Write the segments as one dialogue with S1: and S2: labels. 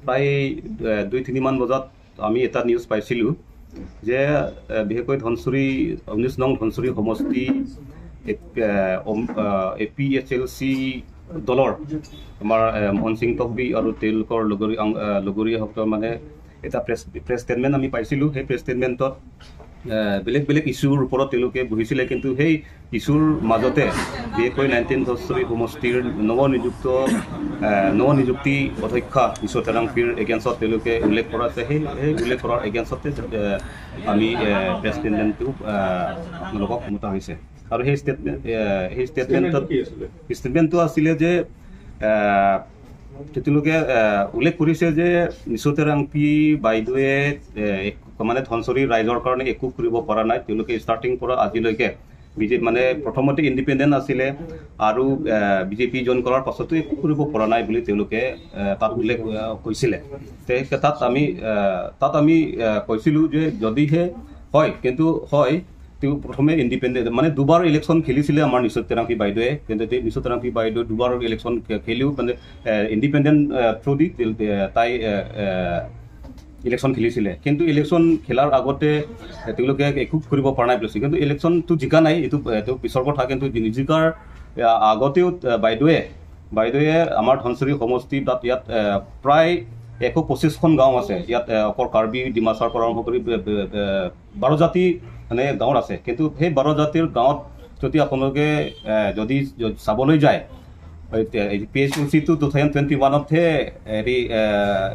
S1: প্ৰায় 2-3মান বজাত আমি এটা নিউজ পাইছিলোঁ যে বিশেষকৈ ধনচুৰি 19 নং ধনচুৰি সমষ্টি A P H L C দলৰ আমাৰ মোহন সিং টকবি আৰু তেওঁলোকৰ লগৰীয়াসকলৰ মানে এটা প্ৰেছ প্ৰেছ ষ্টেটমেণ্ট আমি পাইছিলোঁ। সেই প্ৰেছ ষ্টেটমেণ্টত বেলেগ বেলেগ ইছ্যুৰ ওপৰত তেওঁলোকে বহিছিলে, কিন্তু সেই ইছ্যুৰ মাজতে বিশেষকৈ 19 ধনচুৰি সমষ্টিৰ নৱনিযুক্তি অধ্যক্ষা নিচৌ তেৰাংপীৰ এগেইনষ্টত তেওঁলোকে উল্লেখ কৰা আছে। সেই সেই উল্লেখ কৰাৰ এগেইনষ্টতে আমি প্ৰেছ ষ্টেটমেণ্টটো আপোনালোকক মতা হৈছে। আৰু সেই ষ্টেটমেণ্টত ষ্টেটমেণ্টটো আছিলে যে তেওঁলোকে উল্লেখ কৰিছে যে নিচৌ তেৰাংপী বাইদেৱে মানে ধনচুৰি ৰাইজৰ কাৰণে একো কৰিব পৰা নাই। তেওঁলোকে ষ্টাৰ্টিং পৰা আজিলৈকে বিজেপি মানে প্ৰথমতে ইণ্ডিপেণ্ডেণ্ট আছিলে আৰু বিজেপি জইন কৰাৰ পাছতো একো কৰিব পৰা নাই বুলি তেওঁলোকে তাত উল্লেখ কৈছিলে। তাত আমি কৈছিলোঁ যে যদিহে হয়, কিন্তু হয় তেওঁ প্ৰথমে ইণ্ডিপেণ্ডেণ্ট মানে দুবাৰ ইলেকশ্যন খেলিছিলে আমাৰ নিচৌ তেৰাংপী বাইদেৱে, কিন্তু নিচৌ তেৰাংপী বাইদেৱে দুবাৰ ইলেকশ্যন খেলিও মানে ইণ্ডিপেণ্ডেণ্ট থ্ৰু দি তাই ইলেকশ্যন খেলিছিলে। কিন্তু ইলেকশ্যন খেলাৰ আগতে তেওঁলোকে একো কৰিব পৰা নাই বুলিছে, কিন্তু ইলেকশ্যনটো জিকা নাই, এইটো পিছৰ কথা। কিন্তু নিজিকাৰ আগতেও বাইদেৱে আমাৰ ধনচুৰি সমষ্টি তাত ইয়াত প্ৰায় 125খন গাঁও আছে। ইয়াত অকল কাৰ্বি ডিমাচাৰ পৰা আৰম্ভ কৰি 12 জাতি মানে গাঁৱত আছে। কিন্তু সেই 12 জাতিৰ গাঁৱত যদি আপোনালোকে যদি চাবলৈ যায়, পি এইচ এল চিটো 2021তহে হেৰি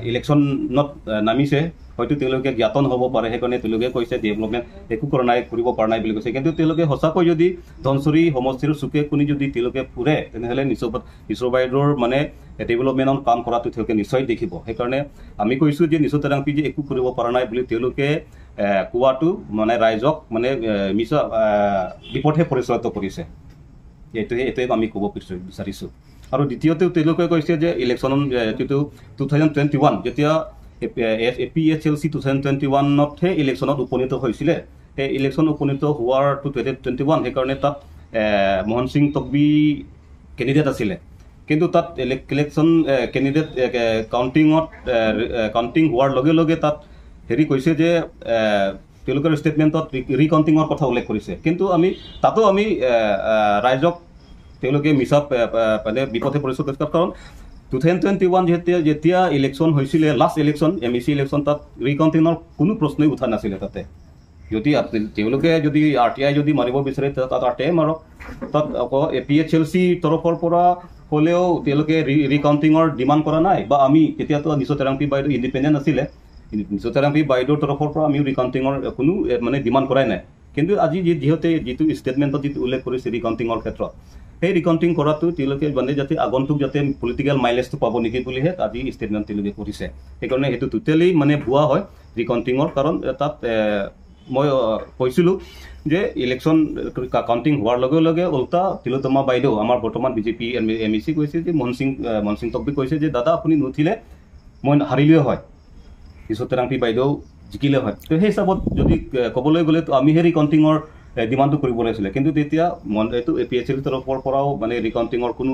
S1: ইলেকশ্যনত নামিছে, হয়তো তেওঁলোকে জ্ঞাতন হ'ব পাৰে, সেইকাৰণে তেওঁলোকে কৈছে ডেভেলপমেণ্ট একো কৰা নাই, কৰিব পৰা নাই বুলি কৈছে। কিন্তু তেওঁলোকে সঁচাকৈ যদি ধনচুৰি সমষ্টিৰ চুকে কোণে যদি তেওঁলোকে ফুৰে, তেনেহ'লে নিচৌ বাইদেউৰ মানে ডেভেলপমেণ্টত কাম কৰাটো তেওঁলোকে নিশ্চয় দেখিব। সেইকাৰণে আমি কৈছোঁ যে নিচৌ তেৰাংপী যে একো কৰিব পৰা নাই বুলি তেওঁলোকে কোৱাটো মানে ৰাইজক মানে মিছা বিপথে পৰিচালিত কৰিছে। এইটোৱে আমি ক'ব বিচাৰিছোঁ। আৰু দ্বিতীয়তে তেওঁলোকে কৈছে যে ইলেকশ্যন যিটো 2021, যেতিয়া A P H L C 2021তহে ইলেকশ্যনত উপনীত হৈছিলে, সেই ইলেকশ্যন উপনীত হোৱাৰ 2021, সেইকাৰণে তাত মোহন সিং টকবি কেণ্ডিডেট আছিলে। কিন্তু তাত ইলেকশ্যন কেণ্ডিডেট কাউণ্টিং হোৱাৰ লগে লগে তাত হেৰি কৈছে যে তেওঁলোকৰ ষ্টেটমেণ্টত ৰিকাউণ্টিঙৰ কথা উল্লেখ কৰিছে। কিন্তু আমি তাতো আমি ৰাইজক তেওঁলোকে মিছা মানে বিপথে পৰিচালিত কৰিছে, কাৰণ 2021 যেতিয়া ইলেকশ্যন হৈছিলে, last election M E C election, তাত ৰিকাউণ্টিঙৰ কোনো প্ৰশ্নই উঠা নাছিলে। তাতে যদি তেওঁলোকে যদি আৰ টি I যদি মাৰিব বিচাৰে, তাত আৰ টি I মাৰক। তাত আকৌ এ পি এইচ এল চিৰ তৰফৰ পৰা হ'লেও তেওঁলোকে ৰিকাউণ্টিঙৰ ডিমাণ্ড কৰা নাই, বা আমি তেতিয়াতো নিচৌ তেৰাংপী বাইদেউ ইণ্ডিপেণ্ডেণ্ট আছিলে, নিচৌ তেৰাংপী বাইদেউৰ তৰফৰ পৰা আমিও ৰিকাউণ্টিঙৰ কোনো মানে ডিমাণ্ড কৰাই নাই। কিন্তু আজি যিহেতু যিটো ষ্টেটমেণ্টত যিটো উল্লেখ কৰিছে ৰিকাউণ্টিঙৰ ক্ষেত্ৰত, সেই ৰিকাউণ্টিং কৰাটো তেওঁলোকে মানে যাতে আগন্তুক যাতে পলিটিকেল মাইলেজটো পাব নেকি বুলিহে আজি ষ্টেটমেণ্ট তেওঁলোকে কৰিছে। সেইকাৰণে সেইটো টোটেলি মানে ভুৱা হয় ৰিকাউণ্টিঙৰ, কাৰণ তাত মই কৈছিলোঁ যে ইলেকশ্যন কাউণ্টিং হোৱাৰ লগে লগে উল্টা তিলোত্তমা বাইদেউ আমাৰ বৰ্তমান বিজেপি এম ই চি কৈছে যে মোহন সিং টকবি কৈছে যে দাদা আপুনি নুঠিলে মই হাৰিলেও হয়, নিচৌ তেৰাংপী বাইদেউ জিকিলে হয়। তো সেই হিচাপত যদি ক'বলৈ গ'লে আমি সেই ৰিকাউণ্টিঙৰ ডিমাণ্ডটো কৰিব লাগিছিলে, কিন্তু তেতিয়া এইটো এ পি এইচ এল তৰফৰ পৰাও মানে ৰিকাউণ্টিঙৰ কোনো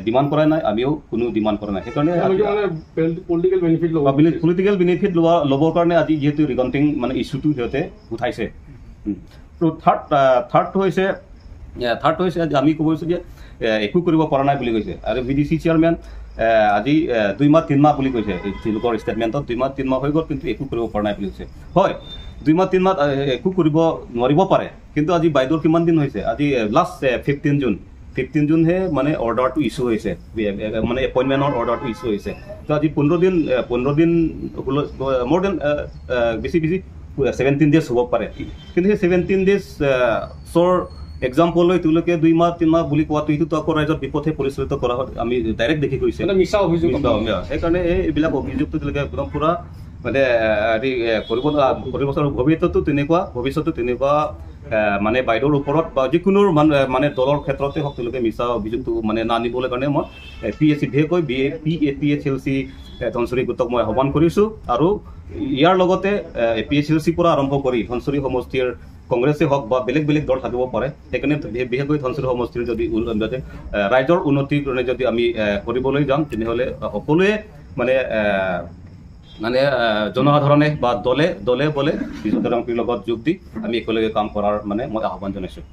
S1: ডিমাণ্ড কৰা নাই, আমিও কোনো ডিমাণ্ড কৰা নাই। সেইকাৰণে
S2: পলিটিকেল বেনিফিট ল'ব
S1: পলিটিকেল বেনিফিট ল'বৰ কাৰণে আজি যিহেতু ৰিকাউণ্টিং মানে ইছ্যুটো সিহঁতে উঠাইছে। তো থাৰ্ডটো হৈছে আমি ক'ব বিচাৰিছোঁ যে একো কৰিব পৰা নাই বুলি কৈছে। আৰু ভি ডি চি চেয়াৰমেন আজি 2 মাহ 3 মাহ বুলি কৈছে, তেওঁলোকৰ ষ্টেটমেণ্টত 2 মাহ 3 মাহ হৈ গ'ল কিন্তু একো কৰিব পৰা নাই বুলি কৈছে। হয়, 2 মাহ 3 মাহ একো কৰিব নোৱাৰিব পাৰে, কিন্তু আজি বাইদেউৰ কিমান দিন হৈছে? আজি লাষ্ট 15 জুন, 15 জুনহে মানে অৰ্ডাৰটো ইছ্যু হৈছে, মানে এপইণ্টমেণ্টৰ অৰ্ডাৰটো ইছ্যু হৈছে। তো আজি 15 দিন, 15 দিন মোৰ then বেছি বেছি 17 ডেজ হ'ব পাৰে। কিন্তু সেই 17 ডেজৰ এক্সাম্পল লৈ তেওঁলোকে 2 মাহ 3 মাহ বুলি কোৱাটো, এইটোতো আকৌ ৰাইজত বিপথে পৰিচালিত কৰা হয়, আমি ডাইৰেক্ট দেখি গৈছে।
S2: মিছা অভিযোগ।
S1: সেইকাৰণে এইবিলাক অভিযোগটো তেওঁলোকে একদম পূৰা মানে হেৰি কৰিব কৰিব। ভৱিষ্যতো তেনেকুৱা মানে বাইদেউৰ ওপৰত বা যিকোনো মানে দলৰ ক্ষেত্ৰতে হওক, তেওঁলোকে মিছা অভিযোগটো মানে নানিবলৈ কাৰণে মই পি এইচ চি, বিশেষকৈ B A P A P H L C Dhansiri গোটক মই আহ্বান কৰিছোঁ। আৰু ইয়াৰ লগতে এ পি এইচ এল চিৰ পৰা আৰম্ভ কৰি ধনচুৰি সমষ্টিৰ কংগ্ৰেছে হওক বা বেলেগ বেলেগ দল থাকিব পাৰে, সেইকাৰণে বিশেষকৈ ধনচুৰি সমষ্টিৰ যদি ৰাইজৰ উন্নতিৰ কাৰণে যদি আমি কৰিবলৈ যাম, তেনেহ'লে সকলোৱে মানে মানে জনসাধাৰণে বা দলে দলে বলে নিচু তেৰাংপীৰ লগত যোগ দি আমি একেলগে কাম কৰাৰ মানে মই আহ্বান জনাইছোঁ।